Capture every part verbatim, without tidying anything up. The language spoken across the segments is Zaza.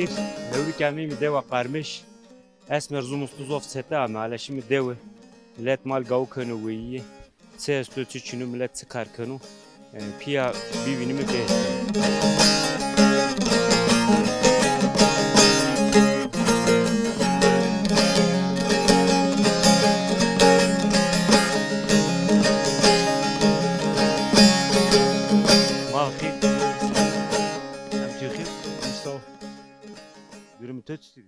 Hewrîka mi mi dewa Qarmiş. Esmer zumustu zof sete ame, ale şîme dewe. Milet mal gaw keno weyîye. Çi esto, çi çin o, milet çi kar keno. E, pîya bivînîme bê. Ma xêr. Em tu xêr. Sağ ol. Durum tu çitur?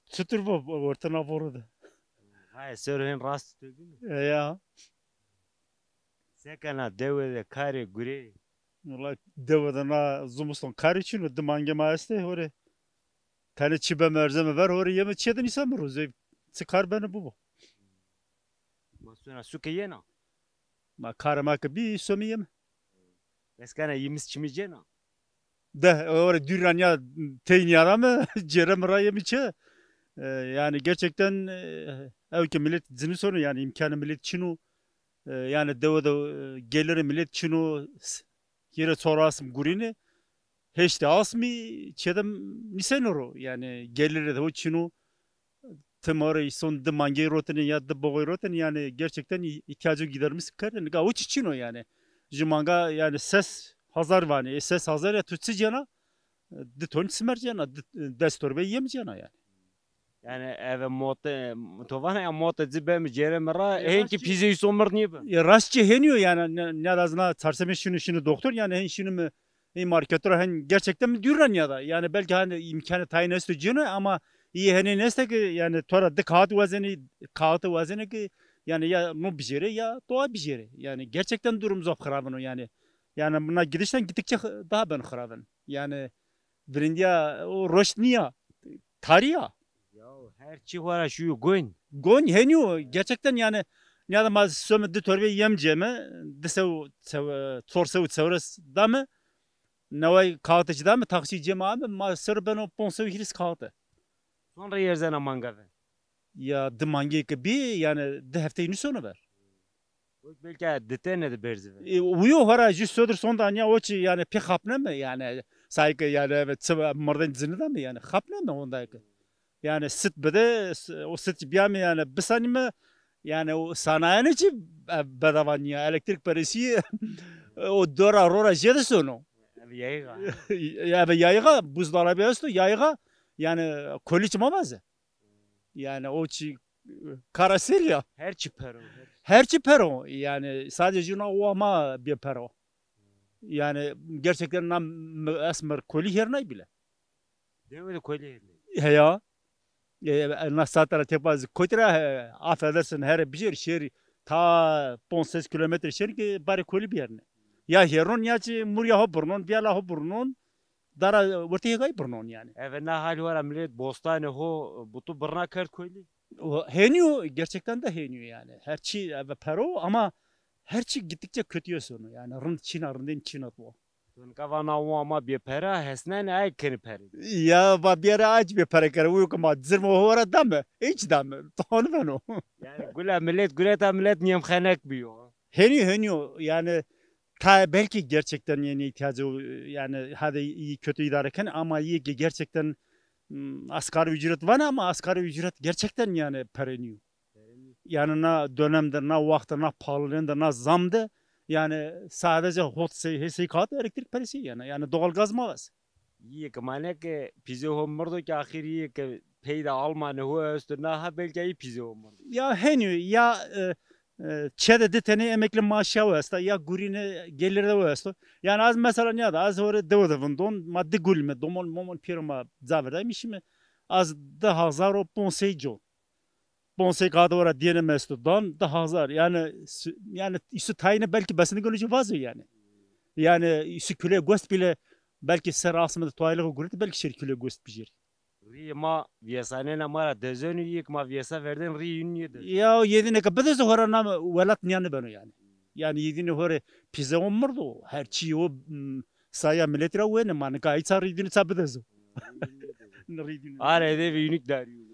Çitur bo, orta na voro de. Hay, ser hên rast tu bî mi? E, ya. Sekena dewe de karê gurê. Wala dewe de na zimiston karê çin o, di mange ma estê hore. Tenê çi beme erzeme ver hore yeme çê de nîseme ro. Zey çi kar beno bibo. Ma sona suke yena? Ma karê ma ke bî, some yeme. Bes kena yîmis çimî cêna? De, ore dûr ra nîya, tey nîyadame, cêre mi ra yemî çi. E, yani gerçekten, e, ew ke milet cinî sono, yani imkanê milet çin o. E, yani dewe de, e, gelirê milet çin o, s-, hîrê çor asm gurîne, heştê asmî çê de nîseno ro. Yani gelirê de ho çin o. Tim ore îson di mangey rotine ya di boxey rotine, yani gerçekten î-, îhtîyacon gîdermîs kerdine. Nika o çî çin o yani. Ji manga yani ses hazar vanê. E, ses hazar ya tu çi cêna? E, di ton simer cêna, di, des torbe yem cêna yani. Yani eve mote, to vana ya mote ci beme cêre mi ra, e, hên ki pîzê îson mird nîbi. E, rast çi hênî yo yani, ne, ne da zina çarşemê şînu, şînu doktor yani, hên şînu mi Ê marketo ra hen gerçekten mi dûr ra nîyada. Yani belki hani imkanê tayîn esto cêno ama î henên este ki yani to ra di kağıt wazenî, kağıtı wazenî ki yani ya no bijêrê ya doğa bijêrê. Yani gerçekten durum zaf xirabin o yani. Yani buna gidişten gittikçe x-, daha ben xirabin. Yani virîndîya o roşt nîya. Tarî ya. Ya her çî xo ra şuyo goyn. Goyn henî yo. Gerçekten yani, nîyada ma some di torbe yem ceme, di sew, sew, çor sew çewres dame, neway kağıtı ci dame, taksî ceme ame, ma ser beno ponc sew hîris kağıtı. Sonra yerzena manga ve. Ya di mangê ke bî, yani di hefteyî nîsono ver. Belki ditene de berzi ve. E, uyo hora jü södür sonda anya o çi yani pek hapneme yani. Sayke yani evet çi mırdan cini de mi yani hapneme onda ki. Yani sit bide s-, o sit biyame yani bisanime yani o sanayene çi, e, bedava niye elektrik parası o dora rora jedi sono. Abi yayga. Ya abi yayga buzdolabı esto yayga yani koliç mamaze. Yani o çi kara ser ya. Her çi pero. Her çi pero. Yani sadece na o ama bir pero. Yani gerçekten na m-, esmer koli her nay bile. Dewe de koli her nay. He ya. E, na saat ara tepaz kotira, e, affedersin her bir şehir ta ponc ses kilometre şehir ki bari koli bir yerine. Ya heron ya çi murya ho burnon, biyala ho burnon. Dara wertê hêgayî birnon yani. Eve na hal wara millet bostanê ho butu birna kerd koylî. O, hênî yo, gerçekten de hênî yo yani. Her çi eve pero ama her çi gittikçe kötüye sono. Yani rind çîna, rindên çîna to. To nika vana o ama bê pera hesnenê ay kenî perê. Ya va bêra aç bê pere kere. Uyo ke ma zirmo ho ra dame. Hiç dame. Tanı beno. Yani gula millet guleta millet niyemxenek biyo. Hênî, hênî yo. Yani ta belki gerçekten yani ihtiyacı yani hadi iyi kötü idare ken ama iyi ki gerçekten, m, asgari ücret var ama asgari ücret gerçekten yani pereniyor. Yani na dönemde, na vakti, na pahalılığında, na zamdı yani sadece hot sey, hesey kağıt elektrik parası yani. Yani doğalgaz mağaz. Yê ke mane ke pîzê ho mirdo ke axir yê ke peyda Almanê ho esto na ha belkî yê pîzê ho mirdo. Ya henî ya, e, e, çede di tenê emekli maaşı ya esta ya gurîne geliri de esto. Yani az mesela nîyada az hore dewe de vindon ma di gulme domon momon pêro ma caver daymışım. Az di hazar û ponc sey co. Ponsey kağıdı ora diyenim esto dan di hazar. Yani sü-, yani üstü tayine belki besini gönücü vazo yani. Yani üstü küle gost bile belki ser asmı da tuaylığı gurut belki şer küle gost bijir. Rîyê ma vîyesanena ma ra dezeno yek ma vîyesa verden rîyê yîn nîyê dezeno. Ya o yedine ke bidezo hora nam welat nîyanî beno yani. Yani yedine hore pize o mirdo. Her çî o, m, saya millet ra wene ma nika hiç rîdine ça bidezo. Rîdine. Are de ve unik darî.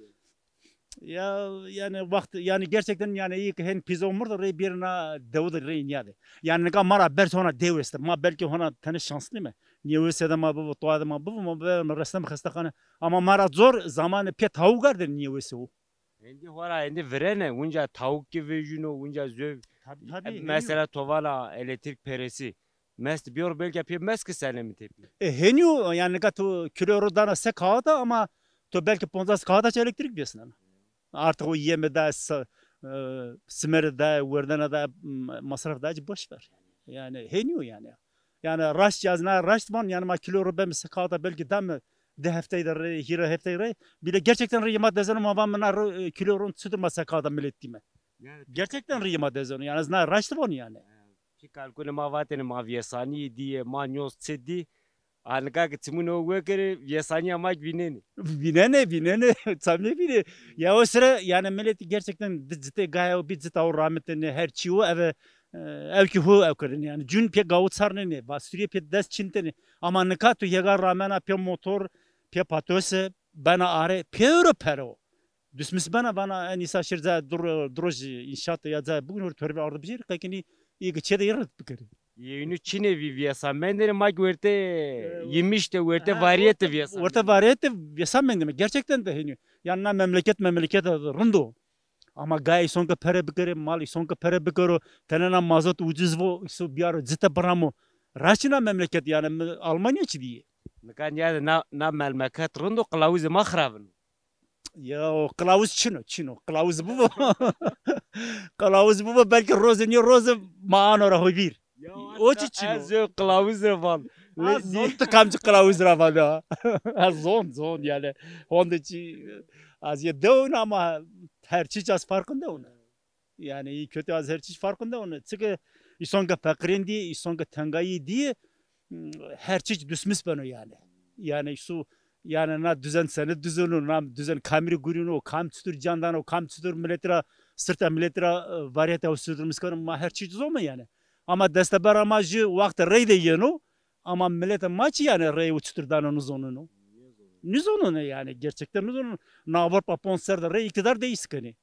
Ya, yani, waxt, yani, gerçekten, yani, iyi ki hen pîzo mirdo, rey bêrê na dewi de rey nîyade. Yani, nika ma ra berz hona dew este. Ma belki hona tenê şanslı me. Nîyewese de ma bibo, toa de ma bibo, ma be-, resneme xestexane. Ama ma ra zor, zamanê pê tawuk arde nîyewese o. Êndî hora, êndî virene, winca tawuk ki vejîno, winca zöv. Tabii, tabii, e, heniyo. Mesela to vana elektrik peresi. Mest bîyor belki pê mest ki senemi tepî. E, heniyo, yani, nika to kilo ro dana se kağıda ama to belki poncas kağıda çi elektrik vêsnena. Artık o yeme da, sa-, e, simere da, werdene da, m-, masraf da, boş ver. Yani, heniyo yani. Yani, raşt yaz, na raşt van, yani, ma kilo ro beme se kağıda belki dame di heftey de rey, hîrê heftey rey. Bile gerçekten rey ma dezeno, ma van mi na ro, e, kilo ron çitur ma se kağıda millet dîme. Yani, gerçekten rey ma dezeno, yani, ez na raşt van yani. Pî kalkunê ma vatêne ma vêsanî dîye, ma nyoz çi dî. A nika ke çimûn o wekerê, vêsanîya ma kî vînenê. Vînenê, vînenê. Çam nêvînê. Ya o sire, yani, milletî gerçekten di citê gaye o bî cita o ramitêne, her çî o eve, e, ew kî hu ew kerdêne. Yani, cûn pê gawu çarnêne, vasturiye pê dest çintenê. Ama nika tu hêga ramena pê motor, pê patose, bena are, pêro pere o. Dismis bena vana en îsa şêr ca dur-, duroj înşaat ya ca bugün hor torbe ardı bijêr, qekinî î çê de yırıt bikeri. Yeynu çine vi viyasa mendene ma ki werte, e, yemiş de werte, ha, variyet de viyasa. Werte variyet de viyasa mendene. Gerçekten de henî. Yani na memleket memleket rind o. Ama gay îson ke pere bikeri, mal îson ke pere bikero, tenena mazot ucuz vo, îso biyaro cite biramo. Raşina memleket yani Almanya çi diye. Nika niyade na, na memleket rind o, qilawuzê ma xirabin. Ya, o qilawuz çin o, çin o. Qilawuz bibo. Qilawuz bibo, belkî rozê nîyo rozê ma ano ra ho vîr. Ya, o çi çin o? Ez yo qilawuz ra van. Ha, zon ti kamcî qilawuz ra van ya. Ha, zon, zon yani. Honde çi, ez yê dewn ama her çî ez farkında ona. Yani iyi kötü az her çiç farkında onu. Çünkü îson ke feqirîn dî, îson ke tengayî dî, her çiç dusmis beno yani. Yani su, yani na düzen seni düzenu, na düzen kamî rê gurîno, kam çitur can dano, kam çitur milletî ra, sirta milletî ra, e, variyete o sürdürmüş keno, ma her çiç zoma yani. Ama destebera ma jü wextê rey de yeno, ama milletê ma çi yani rey o çitur dano nizoneno. Nizoneno yani, gerçekten nizoneno. Na Avrupa pon ser de rey îktidar de îs kenê.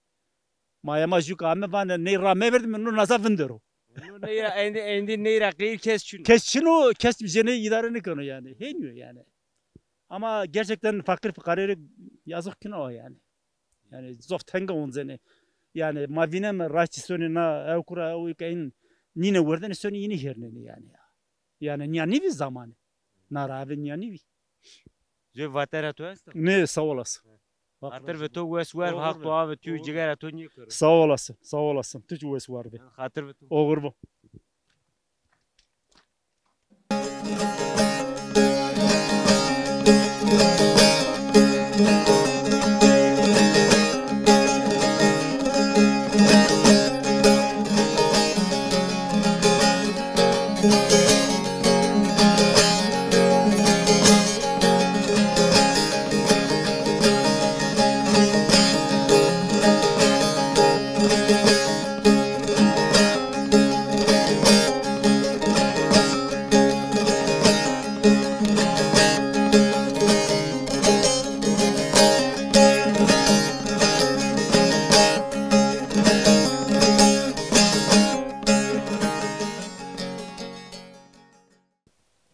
Maye ma jû ke ame vanê ney ra meverdîme, no naza vindero. No ney ra, endî, endî ney ra qeyr kes çin o. Kes çin o, kes jenê îdare nêkeno yani. Hênî yo yani. Ama gerçekten feqîr fiqare rê yazık kina o yani. Yani zof tenge oncenê. Yani ma vîneme raştî sonê na ew kura ew ke in nîne werdene sonê yînî hêrnenê yani. Yani nîya nîvî zamanê. Na ra ave nîya nîvî. Zê vatera to esta? Nê, sağ olasın. Xatir ve to wes wer ve, Haq to ave tu cigera to nêkero. Sağ olasın, sağ olasın. Tu wes wer ve. Xatir ve to. Oxir bo.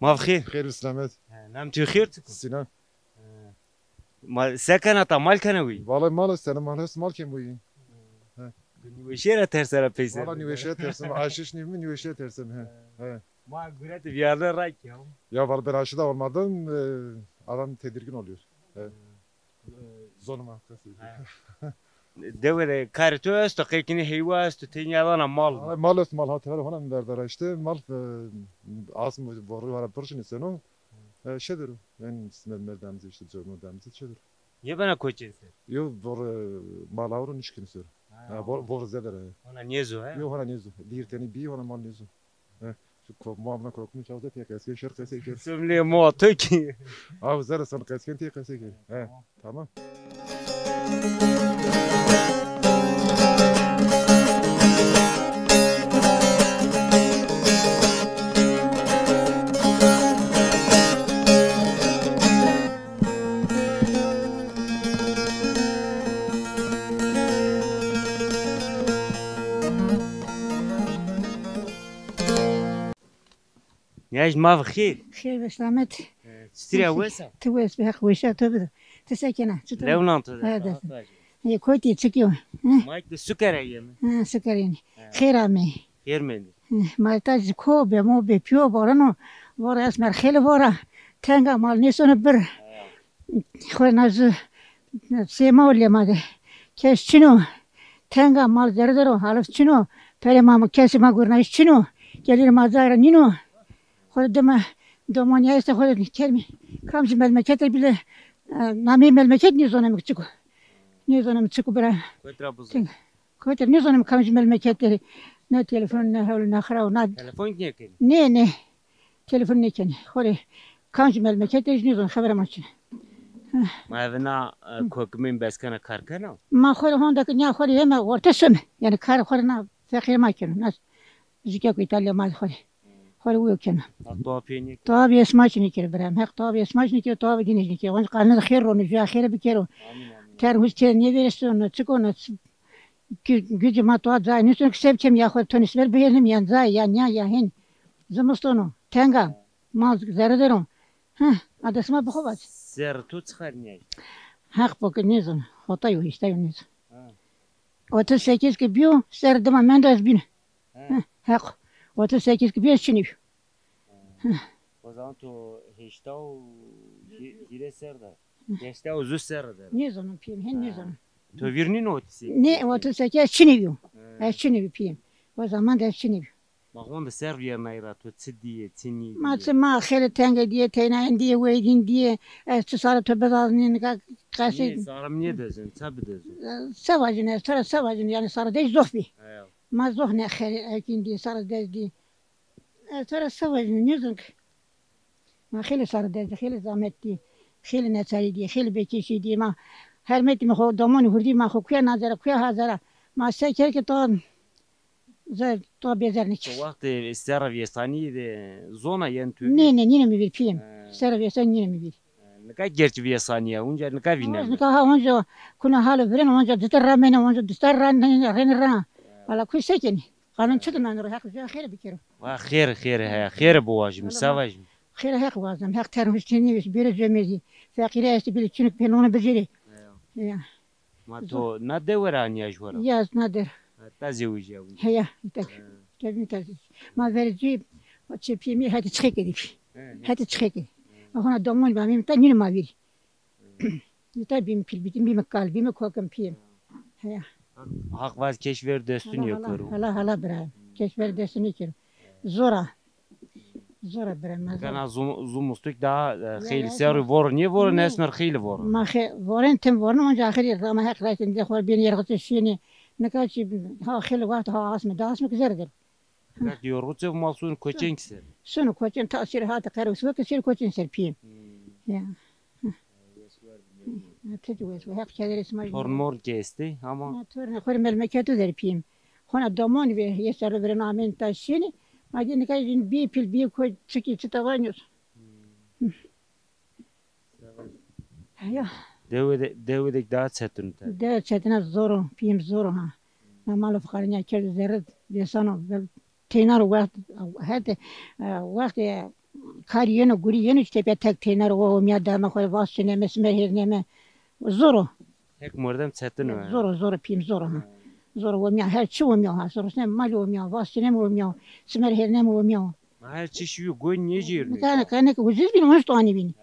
Ma bi xêr. Xêr û selamet. He, nam tu xêr tu? Sinan. He. Ma se kena ta, mal kena wî? Vallahi mal estene, mal est, mal kem wî. He. Nîweşîye ra tersera peyser. Vallahi nîweşîye tersem, aşiş nî mi nîweşîye tersem, he. He. He. Ma guret viyarde ray ki ya. Ya vallahi ben aşıda olmadım, e, adam tedirgin oluyor. He. He. Zonuma. He. Dewe de karê to esto, qey kinî heywa esto, tenya dana mal. Ay, mal esto, mal ha tever hona mi verdara işte, mal, e, asm boru vara birşin seno. E, şedir, yani simer merdemizi işte, corno demizi şedir. Niye bana koçin sen? Yo, bor, e, mal avro nişkin ser. Ha, bor, bor zeder. Hona niyezo, he? Yo, hona niyezo. Dir teni bi, hona mal niyezo. He. Şu ko-, muamına korkmuş, çavda tek eski şer kese şer. Sümle mo töki. Abi zerre son kesken tek kese şer. He. Tamam. Niyaj, ma bi xêr. Xêr be selamet. E, çitur ya, wes a? Ti wes be, Heq weşiya to bido. Ti se kena? Çitur? Lewnan to de. Ha, de. Ê, kotî, çik yo? Mayk de sukerê yeme. Ha, sukerê yeme. Xêr amey. Xêr mendî. Ma ta ji ko be, mo be, pîyo borino. Vora esmer xêli vora. Tenga, mal nêsono bir. Xo na ji sêma o lê ma de. Kes çin o. Tenga, mal zerre der o, halif çin o. Perê ma, kesê ma gurnayîş çin o. Gelîrê ma cayê ra nîno. Xo de dima domonîya estê, xo de kermî. Kam jî melmeket de bile, e, nameyê melmeket nêzoneme çik o. Nêzoneme çik o bira. Kotî ra bizon? Kotî ra nêzoneme kam jî melmeket de. Ne telefon, ne hewl, ne xiraw, ne. Telefon nêkenî? Nê, nê. Telefon nêkenî. Xo rê kam jî melmeket de jî nêzon, xebera ma çin. Ma eve na, e, kokimên beskena kar kena? Ma xo rê honde ke nîya xo rê yeme orte some. Yanî kar xo rê na feqîrê ma keno. Na zikeko Îtalya ma xo rê. Xo rê wîyo keno. Heq towa pê nêkero. Towa bî esma çinî kero bira mi. Heq towa bî esma çinî kero, towa bî dînê çinî kero. Onca qarnê de xêr rono, cuya xêre bikero. Amîn, amîn. Ter huz çê nêvêresteno, çik ono, Gicî ma towa cayê nêsono ke se bikem, ya xo tonî siber bihêrnim, yan cayê, ya nîya, ya hên. Zimiston o, tenga. Ma zerre der o. Heh, a dest ma bi xo vaj. Serrê to çi xer nîyaj? Heq bo ke nêzon. Hotay o, hîştay o, nêzon. Ha. Otuz sekiz ke bîyo, serrê dima mendo ez bîne. Ha. Heh, Heq. Otuz sekiz ke bîyo, ez çinî bîyo. O zaman to heşta û hî-, hîrê serre de. Heşta û zu serre de. Nêzonim pîyê mi, hên nêzonim. To vîr nîno otuz sekiz? Nê, otuz sekiz ez çinî bîyo. Ha. Ez çinî bîyo pîyê mi. O zaman de ez çinî bîyo. Ma honde ser vîyernayî ra, to çi dîyê, çi nîdîyê? Ma çi, ma xêlê tenge dîyê, teynayên dîyê, weydîn dîyê. Ez çi sarê to bizaznî, nika qesî. Nê, sarê mi nêdezin, ça bidezin? Se vajin ez, to ra se vajin, yanî sarê dej zof bî. Heya. Ma zof ne xêlê ewkîn dî, sarê dej dî. Ez to ra se vajîno, nêzon ke. Ma xêlê sarê dej dî, xêlê zamet dî, xêlê neçarî dî, xêlê bêkêşî dî. Ma hermetî mi xo, domonî hurdî ma xo kuya nazera, kuya hazera. Ma se kerd ke to zer, to bêzer nêkerd. To wextê serra vêsanî de zona yen tu? Nê, nê, nîne mi vîr pîyê mi. He. Serra vêsanî nîne mi vîr. Nika gerçî vêsanîya, unca nika vîneme. Nika ha onca kuna halo virên, onca dite ramene, onca dista ra, rêne ra. Wala kuy se kenî? Qanun çi dima niro, Heq jûya xêre bikero. Wa xêr, xêr heya, xêre biwajîme, se vajîme? Xêre Heq wazem, Heq terhuştî nêvêş, bêrê cemê zî. Feqîre estî bîle çinik pêlonê bicêrê. Ya. Ma to na dewe ra nîya ji wera? Ya, ez na der. Ha, ta zewicîya wî? Heya, îta. Ha. Kevin ta. Ma verê cî, çê pîyê mi hetê çixê kedî bî. He, he. Hetê çixê kedî. He. Hona domon ba mi ta nîne ma vîrî. Îta bîm pîl, bîm, bîm kal, bîm kokim pîyê mi. Heya. Haq vaz keş ver destun yekero. Hala, hala bira. Keş ver destun yekero. Zor a. Zor a bira, ma zor. Gana zum-, zumustuk daha, e, xeylî serrî voro, nîye voro, nesmer xeylî voro. Ma xe-, voren tim voren, onca axirî rama Heq raytên de xor bîn yerxote şîyêne. Nika çi ha xeylî wext ha asme, da asme ki zerre der. Nika yorxo çev mal sun koçên ki ser. Sun koçên ta sir hate qere usve ki sir koçên ser pîyê mi. Hmm. Ya. Ti zî wes bo, Heq kederê sima jî. Torn morn ki estê ama. Na tornê xo rê melmeketo der pîyê mi. Hona domonî ve yê serre virên amên ta şînî. Ma dî nika jîn bî pîl, bî koç, çikî çita vanî yo. Hmm. Ya. Dewe de, dewe de daha çetin o tabi. Dewe çetin a, zor o, pîyê mi zor o ha. Na malo fiqarinîya kerdo zerre vêsano. Teyna ro wext, hetê, e, wextê karî yeno, gurî yeno, çi tepîya tek teyna ro, o omîya dema xo rê, vas çineme, simer hêrneme. Zor o. Tek mordem çetin o. Zor o, zor o, pîyê mi zor o ha. Zor o, omîya, her çi omîya ha. Zor o, sine malî omîya, vas çineme omîya, simer hêrneme omîya. Ma her çi şîyo goyn nêcêrnî. Nika, nika, nika ucuz bîn, onc toanî bîn.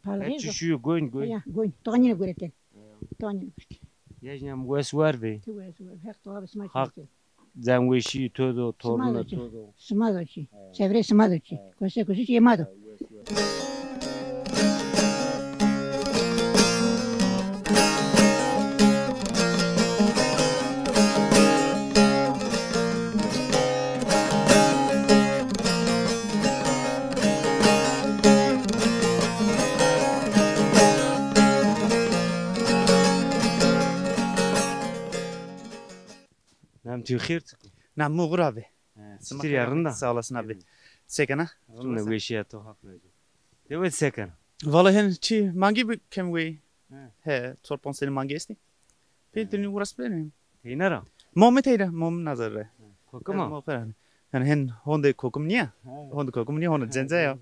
Her çi şîyo goyn, goyn. Ya, goyn. Toanî nêgureten. Toanî nêgureten. Yejnem wes wer bê. Ti wes wer. Heq towa bi sima çî. Cemweşî to do, tornê to do. Sima do çî. Çevrê sima do çî. Kose kose çî yê ma do. Nam tu xêr çik o? Nam mi xura be. He, sima çitur ya, rind a? Sağ olasın abi. Çi kena? Rind a, weşîya to, Haq razî. Dewe se kena? Valla hen çi mangî bi kem wey. He. He, çor ponc senî mangî estî. Pê dilî uras benî. Teyna ra? Mo mi teyna, mo mi nazar ra. He. Kokim a? Mo xera. Yanî hen honde kokim nîya. Ha. Honde kokim nîya, honde cenca ya.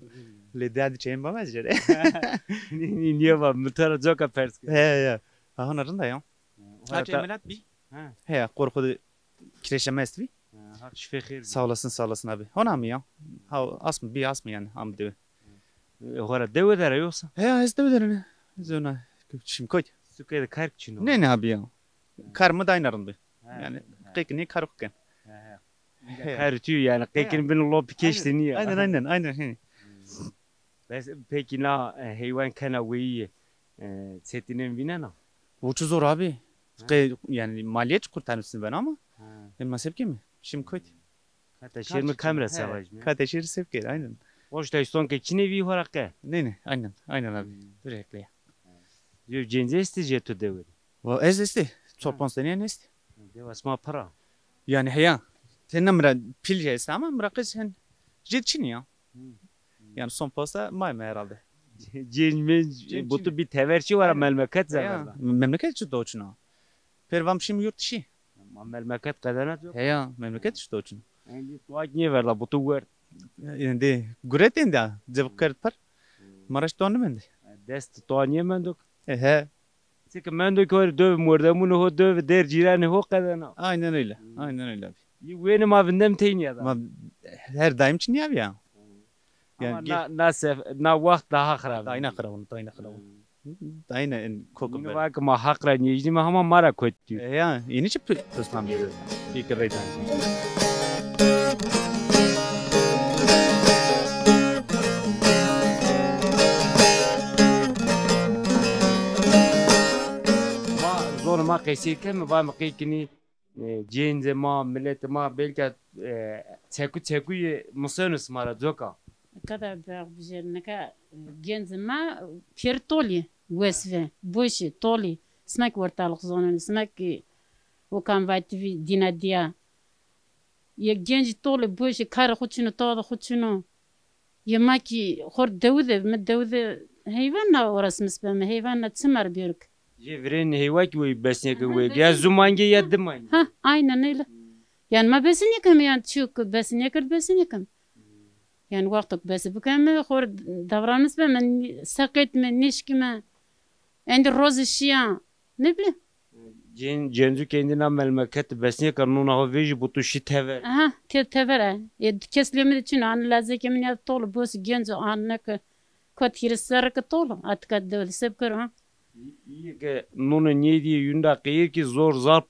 Lê derdî çeyên bame jere. Nî-, nî-, nîye va, mi to ra coka pers kir. He, he. Ha, hona rind a ya. Ha, çey milat bî? Ha. He, qor xo de kireşeme est bî. Ha, Haq şifê xêr bî. Sağ olasın, sağ olasın abi. Hona mi ya? Ha, asm bî, asm yanî, am dewe. E, hora dewe der a yoksa? He, ez dewe der ne. Zona, şimdi koy. Suke de kar çin o. Ne, ne abi ya? Kar mı da aynı rind bî. Ha, yanî, ha. Qek ne kar ken. Ha, ha. He. Kar tu yanî, qekin bin lop keşti nîya. Aynen, aynen, aynen, he. Bes peki na, e, heywan kena weyî, e, çetinên vînena? Uçuz zor abi. Ha. Qe, yanî maliyet kurtarmışsın ben ama. Ha. Ben masep kimi? Şimdi koyt. Kata şêr mi kamera savaş mi? Kata şêr sep kir, aynen. Hoş da son ke çinê vî hora qe? Ne, ne, aynen, aynen abi. Hmm. Dur ekle. Yo cêncê estê jê to dewe de? Va ez estê. Çor panc tenî estê. Dewa sima pira. Yanî heya. Tena mi ra pîl jê estê ama mi ra qij hen jêd çinî ya. Hmm. Yanî son posta may me herhalde. Cênc menc, cênc bu tu bir tever çi var memleket zeverda. Memleket çi do çina. Pervam şim yurt dışı. Ma memleket qedenet yok. Heya, memleket işte o çin. Endi tuak niye verda, bu tu werd. Endi guret endi, cevap kerd par. Maraş tuan mendi. Dest tuan niye mendok? E, he. Çünkü mendok o döv mordemunu ho döv der cirani ho qedena. Aynen öyle. Hmm. Aynen öyle abi. Yi weni ma vindem teyni ya da. Ma her daim çin ya. Ama yanî na, na sef-, na waxt daha xirab. Daha yine xirab, daha yine xirab. Hmm. Daha yine en koku. Nî vake ma Haq ra nêjdîme hama ma ra kotî. E, ya, yeni çi pi-, pistan bir fikir reydan. Ma zor ma qesey keme, va mi qey kinî. E, cêncê ma, miletê ma belka, e, çeku çekuyê miseno sima ra coka. Qeda bexbijêr nika, e, gencê ma pêr tolî, wesve, boşî, tolî. Sima ki ortalık zonenî, sima ki okan vatîvî dîna dîya. Yê gencî tolî, boşî, karê xo çino, tawada xo çino. Yê ma kî xor dewi de, mi dewi de heyvan na orasmis beme, heyvan na çi ma rê bêro ke. Jê virên heywa kî wey besinê ke wey. Ya zumangê ya dimangê. Ha, aynen öyle. Yanî ma besinê keme, yanî çîyo ke besinê kerd besinê keme. Yanî wexto ke besi bikeme, xor davranmis beme, seqet me, nêşkîme. Endî roze şîya. Ne bileyim. Cên-, cêncu ke êndî na melmeket de besinê ke nûna ho vejî, bu tu şî tever. Aha, te-, tever e. E, kes lê mi de çin o, an lazekê min ya tol, bos genco, an ne ke kot hîris serre ke tol, atika de se bikero, ha. Î-, îyê ke nûne nêdîyê yûnda qeyir kî zor zaf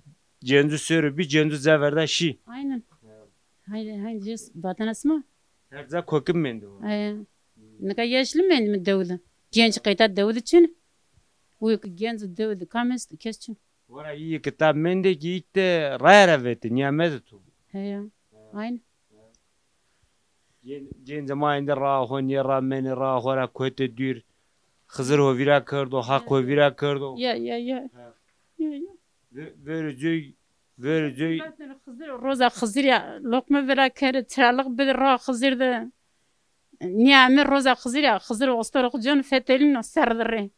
cêncu sêro bî, cêncu zeverda şî. Aynen. Aynen, aynen, cês batena sima. Her ca kokim mendo. Aya. Nika yaşlı mendî mi dewi de. Genc qeyta dewi de çin. Uy ki genc dewi de kam est, kes çin. Wara îyê ke ta mendê kî îk de raya ra vete, nîyamete tu. Heya. Aynen. Cên-, cêncê ma êndî raa xo nêramenê, raa xo ra kotê dûr. Xizir ho vîra kerdo, Haq ho vîra kerdo. Ya, ya, ya. Ha. Ya, ya. Ve-, verê coy, verê coy. Xizir, roza Xizir ya, loqme vira kerê, çiralix bide raa Xizir de. Nîyame roza Xizir ya, Xizir ostorê xo cêno fetelîno ser de rê.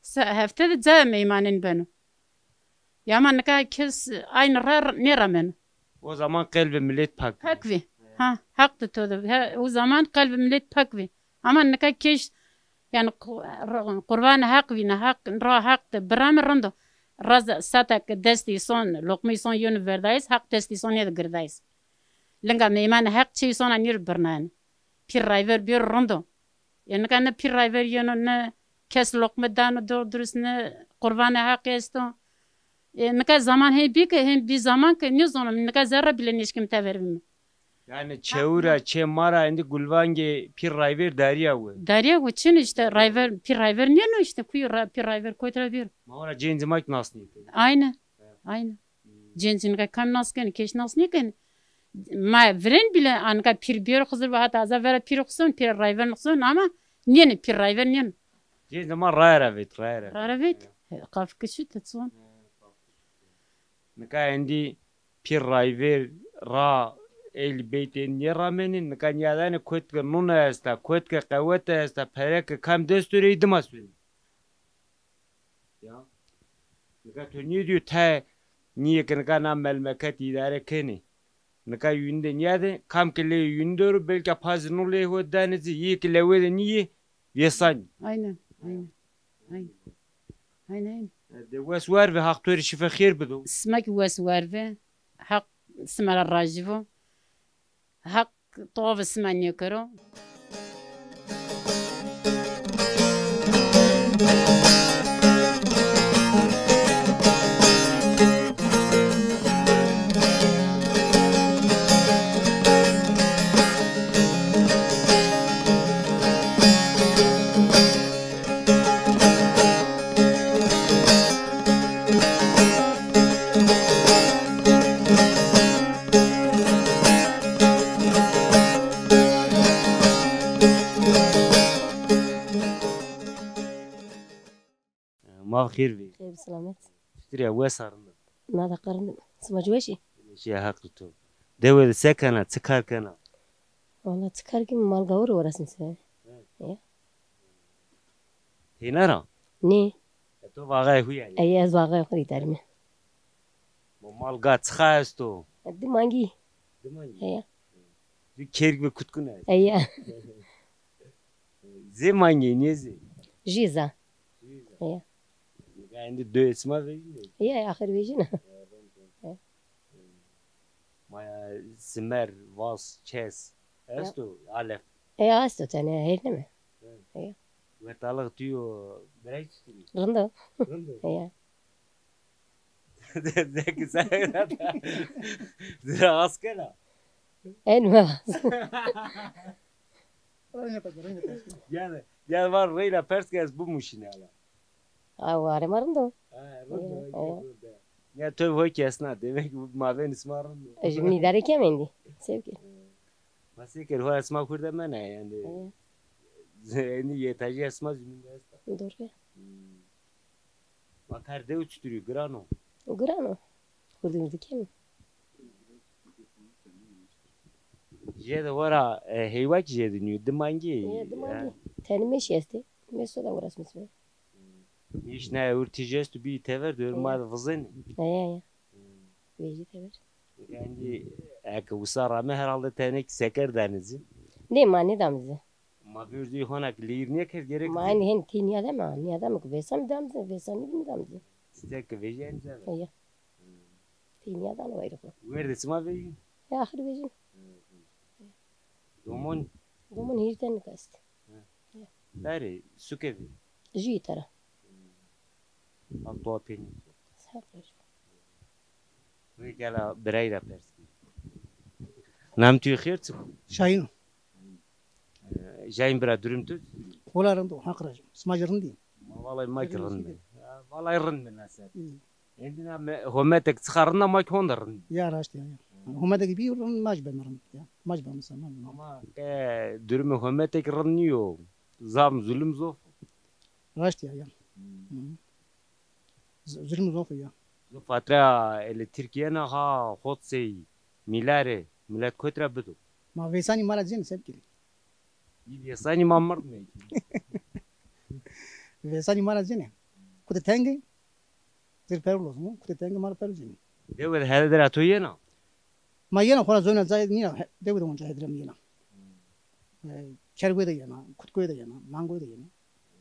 Se-, hefte de cayê meymanên beno. Ya ama nika kes aynî ra nêrameno. O zaman qelbê milet pak vî. Pak vî. Ha, Haq de to de. Ha, o zaman qelbê milet pak vî. Ama nika kes, yanî qu-, qurbanê Haq vîne, Haq, ra Haq de birame rind o. Raz sata ke destê îson, loqmê îson yeno verdayis, Haq destê îson nêde girdayis. Linga meymanê Haq çê îsona nêro birnayene. Pîr rayver bêro rind o. E, nika ne pîr rayver yeno, ne kes loqme dano, doğru dürüst ne qurbanê Haqî esto. E, nika zaman hên bî ke, hên bî zaman ke nêzono, nika zerre bîle nêşkîme tever bîme. Yanî çewu ra, çê ma ra êndî gulvangê pîr rayver darîya we. Darîya we çin îşte, rayver, pîr rayver nêno îşte, kuyo ra-, pîr rayver kotî ra bêro. Ma ora cêncê ma kî nas nêkenê. Aynen. Aynen. Cêncî nika kam nas kenê, kes nas nêkenê. Ma virên bîle, a nika pîr bêro Xizir va, hata ez a vera pîr xo son, pîr rayver xo son ama nênê, pîr rayver nêno. Cêncê ma raya ra vet, raya ra. Raya ra vet. He, qafike şite çon. Nika êndî pîr rayver ra ehlî beytê nêramenê, nika nîyadanê kotke nûne esta, kotke qewete esta, pereke kam dest o rê dima sonê. Ya. Nika to nêdîyo te nîyê ke nika na melmeket îdare kenê. Nika yûnî de nîyade, kam ke lê yûnî de ro, belka pazî no lê ho danê ci, yê ke lewê de nîyê, vêsanî. Aynen, aynen. Aynen. Aynen, aynen. De wes war ve, Haq to rê şife xêr bido. Sima kî wes war ve, Haq sima ra rajî vo. Haq towa ve sima nêkero. Ma xêr vî. Xêr bi selamet. Piştî rê wes a, rind a? Na da qe rind im. Sima ci weş î? Şîya Heq rê to. Dewe de se kena, çi kar kena? Wala çi kar kim, mal gawir waresnî se. Ya. Têna ra? Nê. E, to vaxayê xwu yanî? Ey, ez vaxayê xwu rî darîme. Bo mal ga çixa esto? Di mangî. Di mangî? Eya. Di kêrg ve kutkun est? Eya. Zê mangî nê zê? Jî za. Jî za. Eya. Ga endî do esma vejîne? Eya, axir vejîna. Eya, ben de. Eya. Maya simer, vas, çes esto, alef? E, esto tene, hêrneme. He. He. Wertalix tu yo, birey çitur î? Rind o. Rind o? He. Zeki sen zira askera. En mi? Yani, yani var reyna pers ke ez bimuşîne ala. A, warê ma rind o. Ha, rind o, rind o. Ya to ho kesna, demek ki bu mavên sima rind o. E, ji min îdare kem endî. Sevgili. Ma sê ker ho esma kurde mena yani. Endî yetajî esma ji min de esta. Doğru. Ma kar dew çitur o, giran o? Giran o. Kurdî mirdî kêm o. Jê de wera, e, heywa kî jê de nîyo, di mangî. E, di mangî. Tenê mêşî estê. Mêşo da uğraşmış be. Mêş na ewir tîj esto bî tever, dor ma de vizenê. Eya, eya. Vejî tever. Endî eke wisa rame herhalde tenê kî seker danê ci. Nê, ma nêdam ci. Ma vêrdî hona ki leyir nêkerd gerek. Ma aynî hen tê nîyademe, nîyademe ki vêsan dam ci, vêsan nîdî nîdam ci. Stek ki vejî en ci. Eya. Tê nîyadane wayîrê xo. Werdê sima vejî? Ya axir vejîn. Domon? Domon hîrden nika est. He. He. Berê, suke vî? Jû îta ra. Haq towa pê nî. Sağ ol. Rê gela birey ra pers kî. Nam tu xêr çik o? Şahin. E, Şahin bira, durum tu? Wala rind o, Haq rajî. Sima jî rind î? Ma vallahi ma kî rind bin. Vallahi rind bin, nasıl? Endî na me-, hometek çixa rind a, ma kî honde rind. Ya, raşt ya, ya. Hometek bî rind, ma jî beme rind ya. Ma jî beme sema. Ama ke durumê hometek rind nîyo. Zam zulum zof. Raşt ya, ya. Hı. Z-, zulum zof ya. Zu fatra ele Tirkiye na ha hot sey mîlare, milet kot ra bido. Ma vêsanî ma ra cênê, se bikirî? Vêsanî ma mird me. Vêsanî ma ra cênê. Kute tengê, zir perul o zaman. Kute tengê ma ra perul cênê. Dewe de hele dera to yena? Ma yena, xora zona cayê nîna, he, dewe de onca hedre mi yena. E, Kerwe de yena, Kutkoy de yena, Mangoy de yena.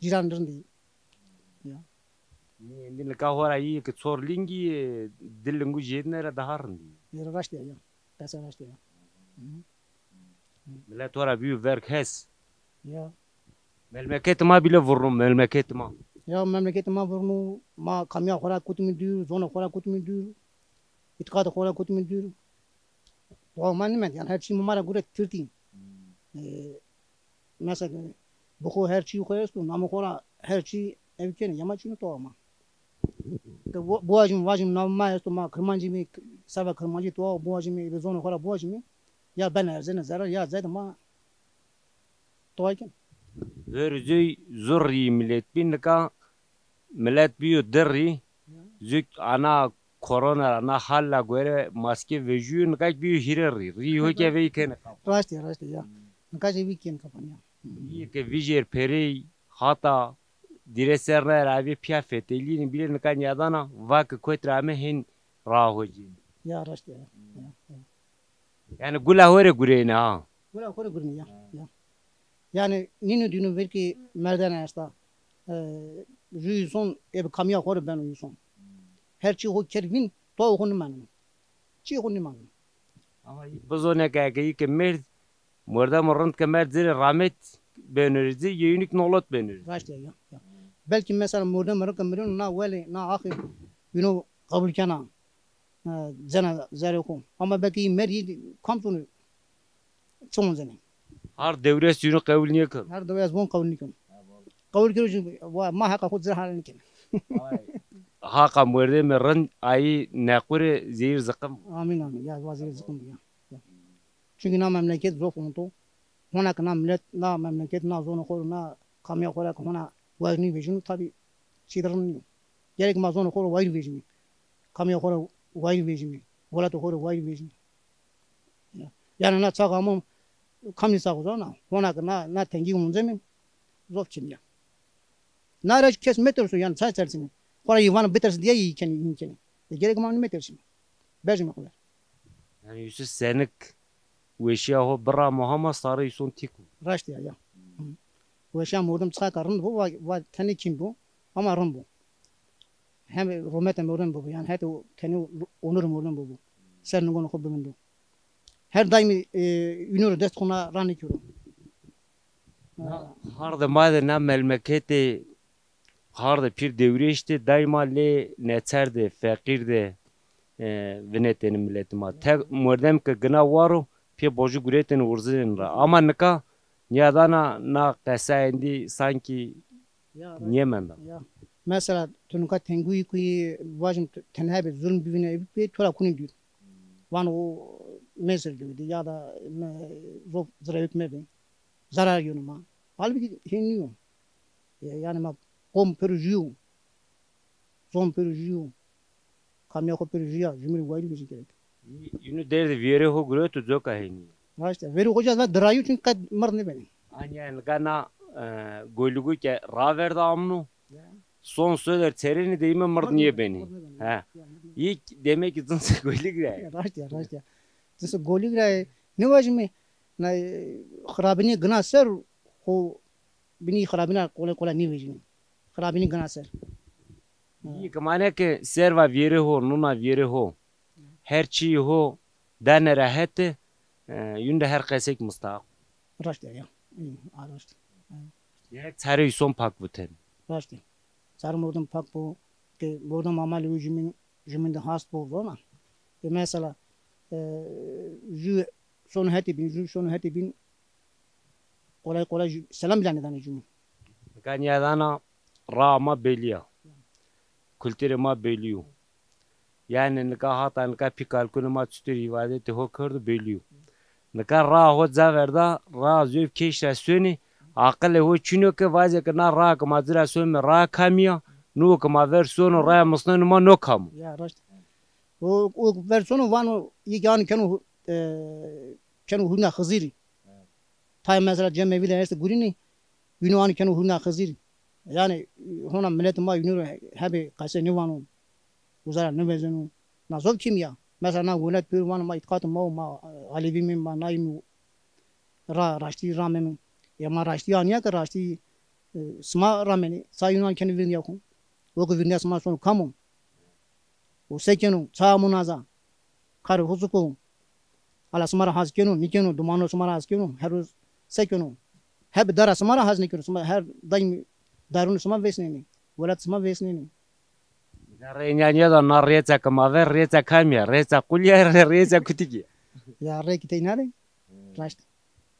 Cîran rindî. Ya. Nî, endî nika xora yî ki çor lingî, e, di lingu jêdine ra daha rindî. Ê, raşt ya, ya. Qesa raşt ya. Hı. Milet xora bîyo verg hes. Ya. Memleket ma bîle vurno, memleket ma. Ya, memleket ma vurno, ma kamya xora kutmî dûr, zona xora kutmî dûr, îtiqada xora kutmî dûr. Towa ma nîmend, yani her çî ma ra gure tirtî. E, mesela, bi xo her çî xo esto, namê xo ra her çî ev kenê, ya ma çîno towa ma. Ke bo-, biwajim, vajim, namê ma esto, ma Kirmancî mi, seba Kirmancî towa biwajim, ebe zonê xo ra biwajim, ya ben erzene zerar, ya zede ma towa ken. Verê coy zurrî milet bî, nika milet bîyo dirrî, zuk ana korona ra, na hal ra gore maske vejîyo, nika kî bîyo hîrê rî. Rî ho ke vey kenê kapan. Raşt ya, raşt ya. Nika jî vî kenê kapan ya. Yê ke vijêr perey hata dîre ser naye ra avê pîya fetelînê bîle nika nîyadana, va ke kot ra ame hên raho cênê. Ya, raşt ya. Ya, ya. Yanî gula ho rê gureyne ha. Gula ho rê gureyne ya. Ya. Yanî nîno dîno ver ki merdene esta. E, ju îson ê bi kamîya xo rê beno îson. Her çî xo kerd vîn, to xo nîmaneno. Çî xo nîmaneno. Ama bizone ke eke î ke merd, mordemo rind ke merd zî rê ramet bênurî zî, yê înî ki nolot bênurî. Raşt ya, ya, ya. Belkî mesela mordemo rind ke mireno na welê, na axir, îno qebul kena. E, cena zerê xo. Ama belkî î merî kam zonu çi oncenê. Har dewres yunu qewul nêkeno. Har dewres von qewul nêkeno. Qewul kero jî wa, ma heqa xo zira hal nêkeme. Haqa mordemê rind ayî nequrê zehîr ziqim. Amîn, amîn. Ya, wa zehîr ziqim ya. Ya. Çunkî na memleket zof onto. Hona ke na milet, na memleket, na zonê xo ro, na kamîya xo ra ke hona wayîr nêvejîno, tabî çî de rind nîyo. Gerek ma zonê xo ro wayîr vejîmî. Kamîya xo ro wayîr vejîmî. Welatê xo ro wayîr vejîmî. Ya. Yanî na çax amo kamî sax uza na. Hona ke na, na tengî onceme zof çin ya. Na ra kes meterso yanî çay tersîne. Xora yî vano bitersî diye yî kenî, yî kenî. E, gerek ma metersîme. Bejîme xo ver. Yanî Yusuf senik weşîya ho biramo hama sarê îson tîk o. Raşt ya, ya. Hı. Weşîya mordem çiqa rind bo, va, va tenê kîm bo, ama rind bo. Hem rûmetê mordem bibo, yanî hetê tenê onurê mordem bibo. Ser ningonê xo bivindo. Her daîmî, e, ûno rê dest xo na ra nêkero. Na hardê ma de, na memleketê hardê pîr Dewrêş de daîma lê neçer de, feqîr de, e, vinetêne miletê ma. Tek mordem ke gina war o, pê bojî guretêne, urzinêne ra. Ama nika nîyadana na qesa êndî sankî nêmenda. Ya. Mesela tu nika tengûyî kuyî, vajim tu tenha bê, zulm bivîne, ê bê, to ra kunê dûr. Vano o mêsir dûr de ya da me, zof zirewik mebê. Zarar yeno ma. Halbukî hên nîyo. Ya, yanî ma qom pêro jû yo. Zon pêro jû yo. Kamîya xo pêro jû ya. Jumîrî wayîr vejî gerek. Yînu derdê vîyerê ho gureto, coka hênî. Raşt ya. Verî xo ca va dirayî yo, çunkî qet mird nêbenê. Anya nika na, e, golîgu ke raverda amno. Ya. Son soder çerênî de îme mird nêbenî. Mird nêbenî. He. Ya, mird nêbenî. Yî demek ki cinsê golîg ra. Ya, raşt ya, raşt ya. Cinsê golîg ra nêvajîme. Na, e, xirabînî gina ser xo, binî xirabîna qolay qolay nêvejînî. Xirabînî gina ser. Yî ke mane ke serva vîyerê ho, nuna vîyerê ho, her çîyê ho dane ra hete, e, yûn de her qesek mistaq. Raşt ya, ya. Î, a raşt. Gerek çarê îson pak buten. Raşt ya. Çarê mordem pak bo, ke mordem amalê wî jumîn, jumîn de hast bo, zona. Ke mesela, e, jû sono hetê bîn, jû sono hetê bîn, qolay qolay jû, selam bîle nêdanê jû. Nika nîyadana raa ma belî ya. Kulturê ma belî yo. Yanî nika hata nika pî kalkunê ma çitur îbadetê ho kerdo belî yo. Nika raa ho ca verda, raa zewf kêş ra sonê, aqilê ho çin o ke vazê ke na raa ke ma ci ra sonme raa kamî ya, no ke ma ver sono raya misneno ma no kam o. Ya, raşt. O, o ver sono vano, yê ke anî keno, e, keno hurna Xizirî. Tayê mesela cemevî de estê gurînî, yûnû anî keno hurna Xizirî. Yanî hona miletê ma yûnû rê hebê qesey nêvano, uza ra nêvezeno. Na zof kîmî ya. Mesela na welat pêro vano ma îtîqatê ma o, ma, e, Alevî mî, ma nayî mî, ra, raştî rameme. Ya ma raştî anîya ke raştî, e, sima ramenê. Sa yûnû anî kenê vîrnîya xo. O ke vîrnîya sima sono kam o? O se keno, ça amo naza. Karê xo çik o? Ala sima ra hez keno, nêkeno, domano sima ra hez keno, her roz se keno? Heb dara sima ra hez nêkeno, sima her daîm darunê sima vêsnenê, welat sima vêsnenê. Rê nîya nîyada na rêça ke ma ver, rêça kamî ya, rêça qulî ya, rê-, rêça kutikî ya. Ya rê ki tey nade. Raşt.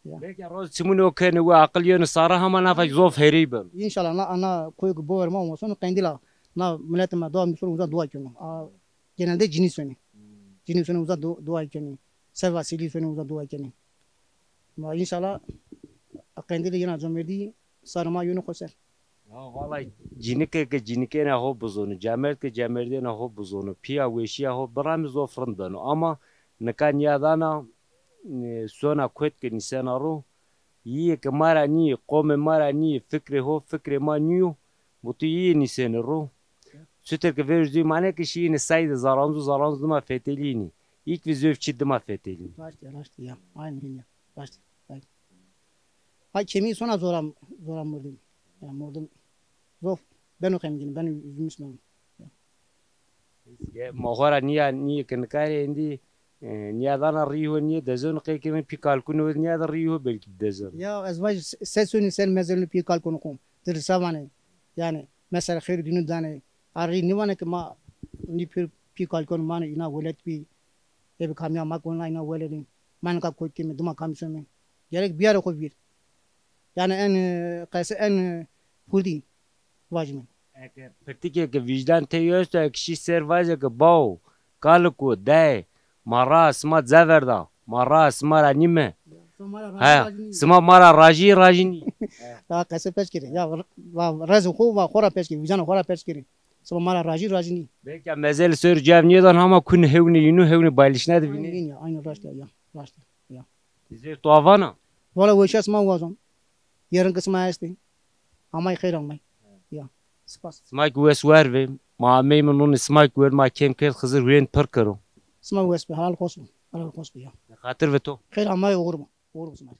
Ya. Belkî roz çimunê o kenê we aqil yeno sare hama nafa zof herî beno. Înşallah na, na koyê ke bover ma omo sono qendîla na miletê ma dua mi sono uza dua keno. A, genelde cinî sonê. Cinî sonê uza du-, dua kenê. Seva sîlî sonê uza dua kenê. Ma înşallah qendîlê yena comerdî sarê ma yeno xo ser. Ya, wallay, cinîke ke cinîkêna ho bizono, cemerd ke cemerdêna ho bizono, pîya weşîya ho biramî zof rind beno. Ama nika nîyadana, e, sona kotî ke nîsena ro, yîyê ke ma ra nîyê, qomê ma ra nîyê, fikrê ho, fikrê ma nîyo, bo tu yîyê nîsenê ro. Çutir ke verî zû mane ke şîyêne sayde zaranzû, zaranzû dima fetelîyêne. Îlk ve zöv çi dima fetelî. Raşt ya, raşt ya. Aynı hîn ya. Raşt ya. Ay kemî sona zora, zora mordem. Ya mordem zof beno xemgîn, beno üzülmüş beno. Ya. Ya, ma xo ra nîya, nîya ke nika rê êndî, e, nîyadana rî ho, nîya dezeno qey ke mi pî kalkûn ho, nîyada rî ho belkî dezeno. Ya ez vaj se, se sonî ser mezelûn pî kalkûn xo. Dirisa vanê. Yanî mesela xêr dînû danê. A rî nîvanê ke ma nî pî, pî kalkûn ma nî îna welat bî. Ê bi kamîya ma kona îna weledî. Ma nika kotî mi, dima kamî sonê. Gerek biyarê xo vîr. Yanî en, e, qese en, e, hurdî vajîme. Eke pirtîkê ke vîjdan tey esto, eke şî ser vaje ke bawo, kaliko, dayê, ma ra sima cever da, ma ra sima ra nîme. He, sima ma ra rajî, rajî nî. Ha, qese pers kerê. Ya, va, va, rezê xo, va xo ra pers kerê, vîjanê xo ra pers kerê. Sima ma ra rajî, rajî nî. Belkî mezelî ser cev nêdan ama kun hewnê yînû, hewnê balîşne de vînê. Aynı, aynı, raşt ya, ya, raşt ya. Zê to avana? Vala weşa sima wazon. Yerin qisma estê. Amay xeyr amay. Ya. Spas. Sima ki wes wer ve. Ma ameyme nonê sima ki wer, ma kem kerd, Xizir hurên pir kero. Sima wes be, helal xos be. Helal xos be ya. Xatir ve to. Xeyr amay, oxir be. Oxir be sima.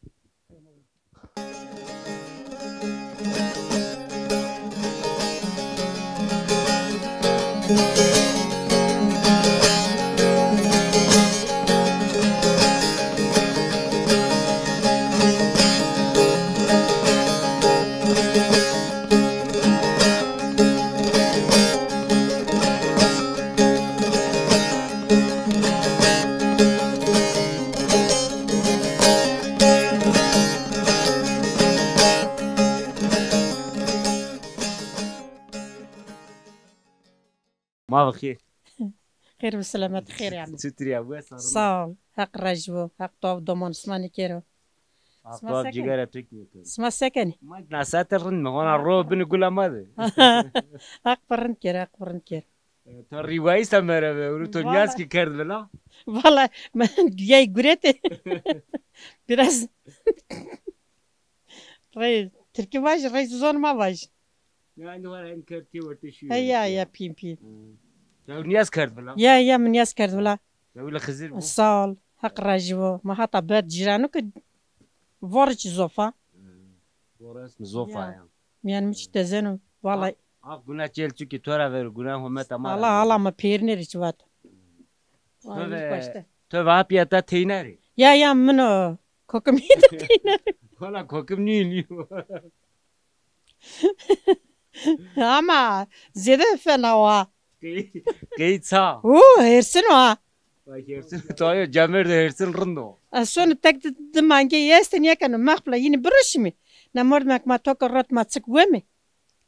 Ma bi xêr. Xêr bi selamet, xêr yanî. Çitur ya, wes a? Sağ ol. Heq rajî bo. Heq to doman sima nêkero. Heq to cigara to kî nêkero. Sima se kenî? Ma na saete rind me. Hona ro binî gula ma de. Heq bi rind kero, Heq bi rind kero. E, to rîwayîsa mereve, ewro to nîyaz kî kerd vila? Valla, ma yay guretê. Biraz rey tirkî vaj, rey zon ma vaj. Ya, indi war en kerd kê wertê şîyo. He, ya, ya, pîn, pîn. Hı. Ya, nîyaz kerd vila? Ya, ya, mi nîyaz kerd vila. Ya, wila Xizir bo. Sağ ol. Heq rajî bo. Ma hata bed cîranu ki vor çi zofa. Hı. Vor esmi zofa ya. Mîyan mi çi dezeno. Vallahi. Haq guna çel çuki to ra ver guna hometa ma. Allah, Allah, ma pêrine rê çi vat. To ve, to ve apîya ta teyna rê? Ya, ya, min o kokimî de teyna rê. Wala kokim nîyo, nîyo. Ama zêde fena wa. Qey, qey ça? Oo, hêrsin wa. Bak, hêrsin, tayo, camêrdo hêrsin rind o. Ez sono tek di, di mangeyî estê, nîyekeno mexpila, yînî birişimî. Na mordemek ma to ke rot ma çik wemî.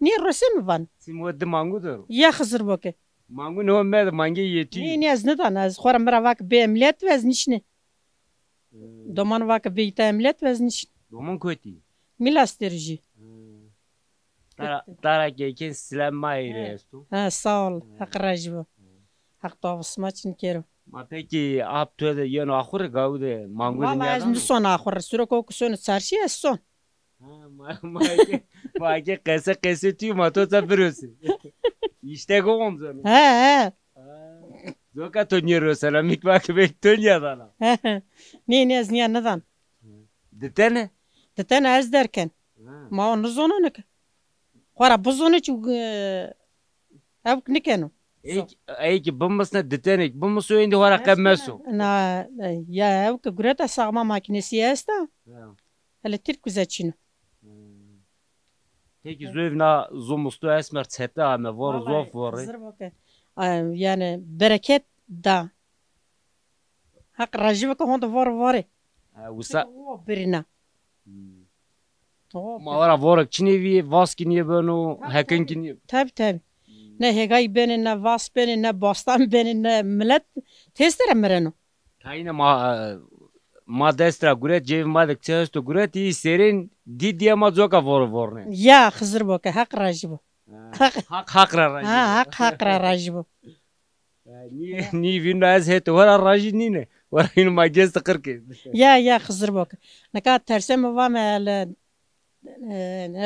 Nî rose mi van. Sima we di mangu der o? Ya Xizir bo ke. Mangu ne ho me de mangê yetî. Nî, nî, ez nidana. Ez xo ra mi ra va ke bê emlîyet ve ez nîşnê. Hmm. Doman va ke bê îta emlîyet ve ez nîşnê. Doman kotî? Milas der jî. Hmm. Tara, tara ke kên silam ma êrê esto. Ha, sağ ol. Hmm. Heq rajî bo. Hmm. Heq to sima çin kero. Ma peki ap to de yeno axurê, gawu de mangu de nîyadano? Valla ez nîson axurê. Suro ko ke sono çarşî ez son. Ha, ma, ma ke, ma ke qese qese tîyo, ma to ça birose. Îşte go omzeno. He, he. Ha. Coka to nîye rosena, mi kî va ke belkî to nîyadana. Nê, nê, ez nîya nidan. Ditene? Ditene ez derken. Ha. Ma o nizoneno ke. Xora bizonê çi, e, Ewk nêkeno. Ey ki, ey ki bimisne, ditenê ki bimiso, êndî xora qe meso. Na, ya ewk gureta saxma makînesî esta. Ya. Hele tirk kuze çîno. Hmm. Peki zof na zimisto esmer çete ame, vor zof vorê. Xizir bo ke. A, yanî bereket da. Heq rajî bike honde vore vore. Ha, wisa. O birîna. Hmm. O. Ma ora vorek çinê vîyê, vas kî nîyê beno, hekin kî nîyê. Tabi, tabi. Hmm. Ne hêgay benê, ne vas benê, ne bastan benê, ne milet têste ra mireno. Tayîne ma, e, ma dest ra guret, cêvê ma de çi esto guret, î serên dî dîye ma coka vore vorne. Ya, Xizir bo ke, Heq rajî bo. Ha, Heq, Heq, Heq ra rajî bo. Ha, Heq, Heq ra rajî bo. E, nî, nî vînda ez hetê xo ra rajî nîne. Wera hîn ma gez tiqir kê. Ya, ya, Xizir bo ke. Nika tersê mi vame hele, e,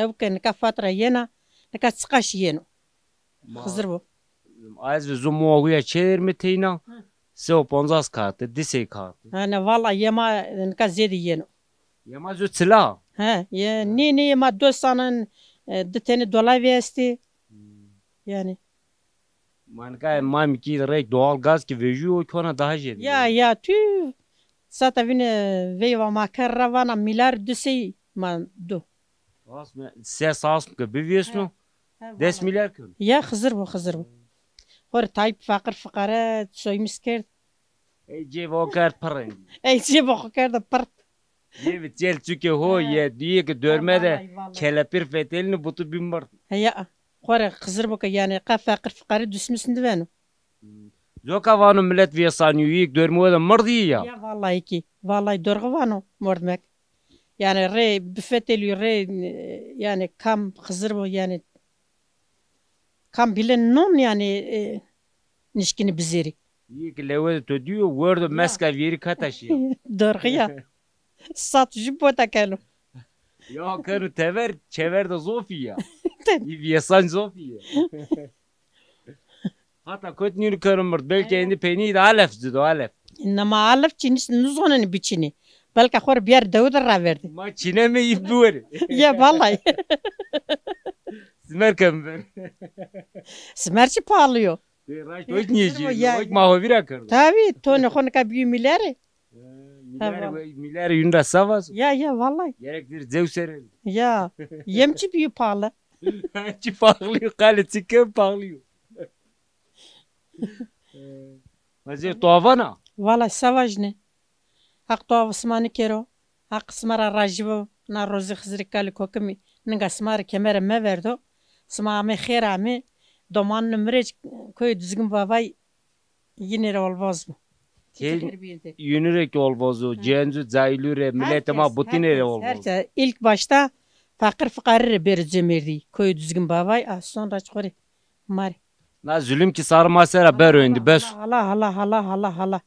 ew ke nika fatra yena, nika çiqaş yeno. Ma, Xizir bo. Ez ve zu moa huya çêver mi teyna. Hı. se û poncas kağıtı, di sey kağıtı. Ha, ne, valla yê ma nika zêde yeno. Yê ma zû çila. He, yê, nê, nê, yê ma do sanan, e, di tenê dolavî estê. Hmm. Yanî. Ma nika, ma mi kî rey doğal gaz ki vejîyo, kona daha jêde. Ya, ya, tü sata vîne veyva ma ker ra vana milyar di sey ma do. Asme, ses asm ke bivêsno, he, he, des vana milyar keno. Ya, Xizir bo, Xizir bo. Xo rê Tayyip feqir fiqare soymis kerd. Ey cêbo kerd pirr endî. Ey cêbo xo kerde pirr. Cêbi çel çuke ho ye, duyê ki dorme de vallahi, vallahi, kelepir fetelîne butu bî mird. Heya. Xo rê Xizir bo ke yanî qe feqir fiqarî dusmis nîveno. Coka vano milet vêsanîyo, yek dormê de mirdî ya. Ya vallahi kî. Vallahi dorğu vano mordmek. Yanî rê bifetelîyo rê, yanî kam Xizir bo yanî kam bile non yanî, e, nişkînî bizêrî. Yek lewe de to dîyo, werdo meska vêrî kata şîya. Dorğu ya. Sat jû bota keno. Ya keno tever, çever de zofî ya. Î vêsan zofî ya. Hata kot nînû keno mird. Belkî endî peynî de alef ci do, alef. Nama alef çînî, nizonenî biçînî. Belka xo rê biyar dewe de raverdî. Ma çîneme î biwerî. Ya vallahi. Simer kem ver. Simer çi pahalı yo. Raşt, o nîye cî, ya, o ma ho vîra kerdo. Tabii, tonê xo nika bîyo milyarî. He, milyarî, milyarî yûn ra savazo. Ya, ya, vallahi. Gerek dir zew serê. Ya, yem çi bîyo pahalı. Çi pahalı yo, qalê çi kem pahalı yo. Vaziyet tuavana? Vallahi savajne. Haq tuavê sima nêkero. Haq sima ra rajî bo. Na rozê Xizirê kalê kokimî ninga sima rê kemere meverdo. Sima amê xêr amê. Domanê mi rê koyê Duzgin Bavay yînê rê olvoz bo. Yînû rê kî olvoz o, cenc û cayîlû rê, miletê ma butîne rê olvoz o. Her kes, ilk başta feqir fiqarî rê bêro cemêrdî. Koyê Duzgin Bavay, a sonra çi xo rê ma rê. Na zulüm kî sarê ma ser a bero endî, bes. Hala, hala, hala, hala, hala.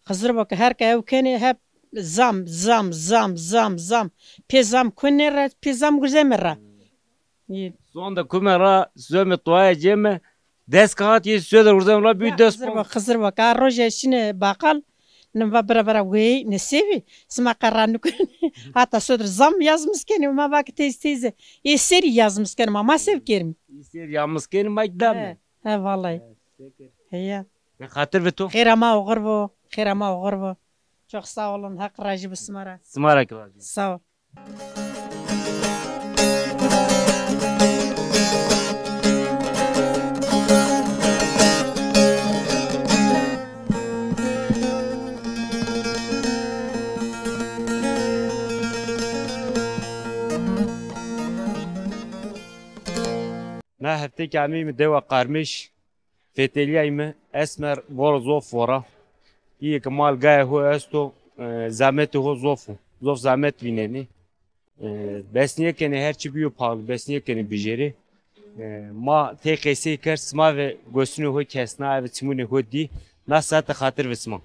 Xizir bo ke her ke ew kenê hep zam, zam, zam, zam, zam. Pê zam kunê ra, pê zam guzeme ra. Sonde kume ra, zome tuaye ceme, des kağıt yê sodir urzem ra bî des. Xizir bo, Xizir bo. Ka roje şine bakal, nim va bira bira wey, ne sevî, sima qe ra nukunê. Hata sodir zam yazmis kenê, ma va ki teyze, teyze. Ê serî yazmis kenê, ma, ma sev kerîm. Ê serî yazmis kenê, ma dame. He, he, vallahi. He, şeker. Heya. Be xatir ve to. Xêra ma oxir bo, xêra ma oxir bo. Çok sağ olun, Haq rajî bi sima ra. Sima ra ki rajî. Sağ ol. Na hefte ke ameyîme dewa Qarmiş, fetelîyayme, esmer voro zof vora. Îyê ke mal gayê ho esto, e, zametê ho zof o. Zof zamet vînenê. E, bes nêkenê her çi bîyo paxlî, bes nêkenê bijêrê. E, ma tey qesey kerd, sima ve gosinê ho kesna, eve çimunê ho dî. Na saete xatir ve sima.